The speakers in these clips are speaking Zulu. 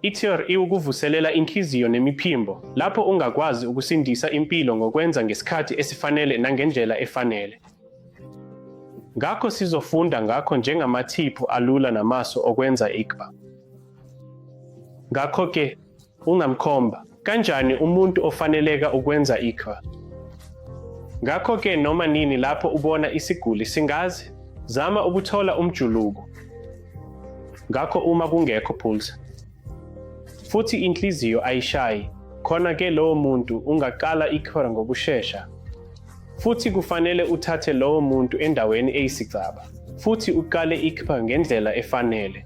I-CPR iwukuvuselela inhliziyo nemiphimbo lapho ungakwazi ukusindisa impilo ngokwenza ngesikhathi esifanele nangendlela efanele. Ngakho sizofunda ngakho njengamathiphu alula namasu okwenza i-CPR. Ngakho-ke, ungamkhomba kanjani umuntu ofaneleka ukwenza i-CPR? Ngakho-ke noma nini lapho ubona isiguli singazi, zama ukuthola umjuluko. Ngakho uma kungekho pulse futhi inhliziyo ayishayi, khona-ke lowo muntu ungaqala i-CPR ngokushesha. Futhi kufanele uthathe lowo muntu endaweni eyisicaba futhi uqale i-CPR ngendlela efanele.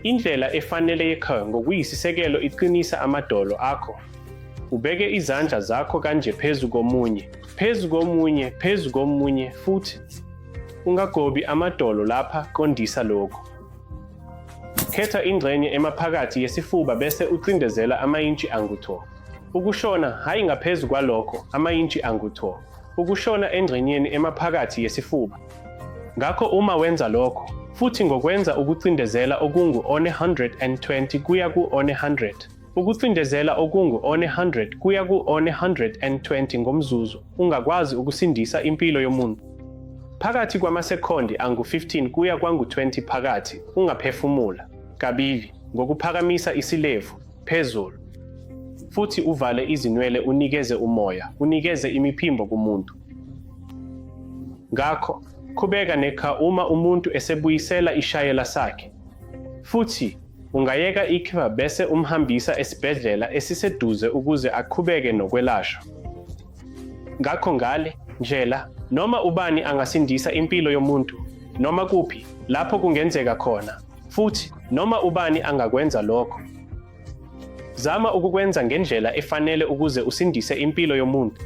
Indlela efanele ye-CPR ngokuyisisekelo iqinisa amadolo akho. Ubeke izandla zakho kanje phezu komunye, phezu komunye, phezu komunye futhi ungagobi amadolo lapha qondisa lokhu. Khetha ingxenye emaphakathi yesifuba bese ucindezela amayintshi angu-2. Ukushona, hhayi ngaphezu kwalokho, amayintshi angu-2. Ukushona engxenyeni emaphakathi yesifuba. Ngakho uma wenza lokho, futhi ngokwenza ukucindezela okungu-120 kuya ku-100, ukucindezela okungu-100 kuya ku-120 ngomzuzu, ungakwazi ukusindisa impilo yomuntu. Phakathi kwamasekhondi angu-15 kuya kwangu-20 phakathi, ungaphefumula kabili ngokuphakamisa isilevu phezulu futhi uvale izinwele unikeze umoya, unikeze imiphimbo kumuntu. Ngakho, qhubeka ne-CPR uma umuntu esebuyisela ishayela sakhe. Futhi ungayeka i-CPR bese umhambisa esibhedlela esiseduze ukuze aqhubeke nokwelashwa. Ngakho ngale ndlela, noma ubani angasindisa impilo yomuntu, noma kuphi lapho kungenzeka khona, futhi noma ubani angakwenza lokho. Zama ukukwenza ngendlela efanele ukuze usindise impilo yomuntu.